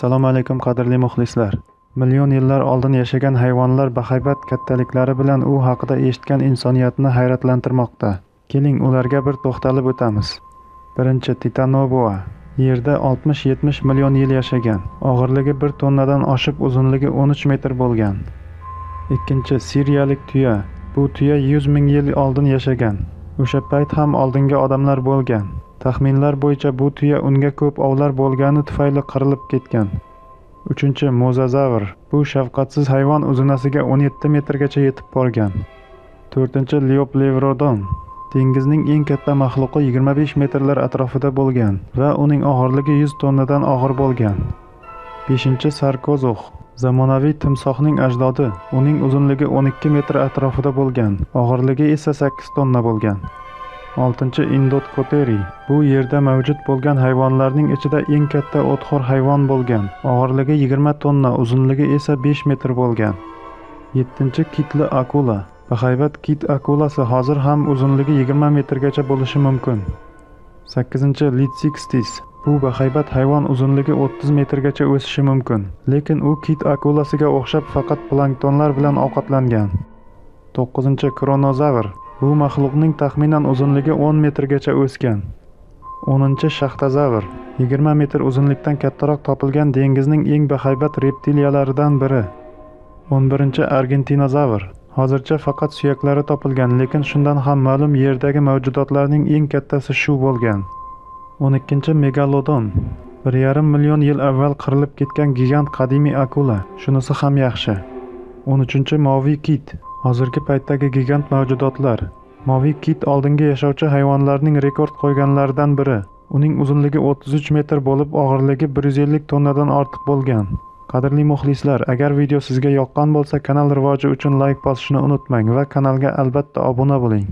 Assalomu alaykum qadrli muxlislar. Million yillar oldin yashagan hayvonlar bahaybat kattaliklari bilan u haqida eshitgan insoniyatni hayratlantirmoqda. Keling, ularga bir to'xtalib o'tamiz. Birinchi, Titanoboa. Yerda 60-70 million yil yashagan. Og'irligi 1 tonnadan oshib, uzunligi 13 metr bo'lgan. Ikkinchi, Siriyalik tuya. Bu tuya 100 ming yil oldin yashagan. O'sha payt ham oldingi odamlar bo'lgan. Taxminlar bo'yicha bu tuya unga ko'p ovlar bo'lgani tufayli qirilib ketgan. Uchinchi, mozazavr. Bu shafqatsiz hayvon uzunasiga 17 metrgacha yetib borgan. To'rtinchi, Lioplevrodon. Dengizning eng katta maxluqi 25 metrlar atrofida bo'lgan va uning og'irligi 100 tonnadan og'ir bo'lgan. Beshinchi, Sarkozux. Zamonaviy timsohning ajdodi. Uning uzunligi 12 metr atrofida bo'lgan, og'irligi esa 8 tonna bo'lgan. Oltinchi, Indotcoteri. Bu yerda mavjud bo'lgan hayvonlarning ichida eng katta o'txo'r hayvon bo'lgan. Og'irligi 20 tonna, uzunligi esa 5 metr bo'lgan. Yettinchi, kitli akula. Bahaybat kit akulasi hozir ham uzunligi 20 metrgacha bo'lishi mumkin. Sakkizinchi, Litsixtis. Bu bahaybat hayvon uzunligi 30 metrgacha o'sishi mumkin, lekin u kit akulasiga o'xshab faqat planktonlar bilan ovqatlangan. To'qqizinchi, Kronozavr. Bu maxluqning taxminan uzunligi 10 metrgacha o'sgan. 10-chi, Shaxtazavr. 20 metr uzunlikdan kattaroq topilgan dengizning eng bahaybat reptiliyalaridan biri. 11-chi, Argentinozavr. Hozircha faqat suyaklari topilgan, lekin shundan ham ma'lum yerdagi mavjudotlarning eng kattasi shu bo'lgan. 12-chi, Megalodon. 1,5 million yil avval qirilib ketgan gigant qadimiy akula. Shunisi ham yaxshi. 13-chi, Moviy kit. Hozirgi paytdagi gigant mavjudotlar. Moviy kit oldingi yashovchi hayvonlarning rekord qo'yganlaridan biri. Uning uzunligi 33 metr bo'lib, og'irligi 150 tonnadan ortiq bo'lgan. Qadrli muxlislar, agar video sizga yoqqan bo'lsa, kanal rivoji uchun like bosishni unutmang va kanalga albatta obuna bo'ling.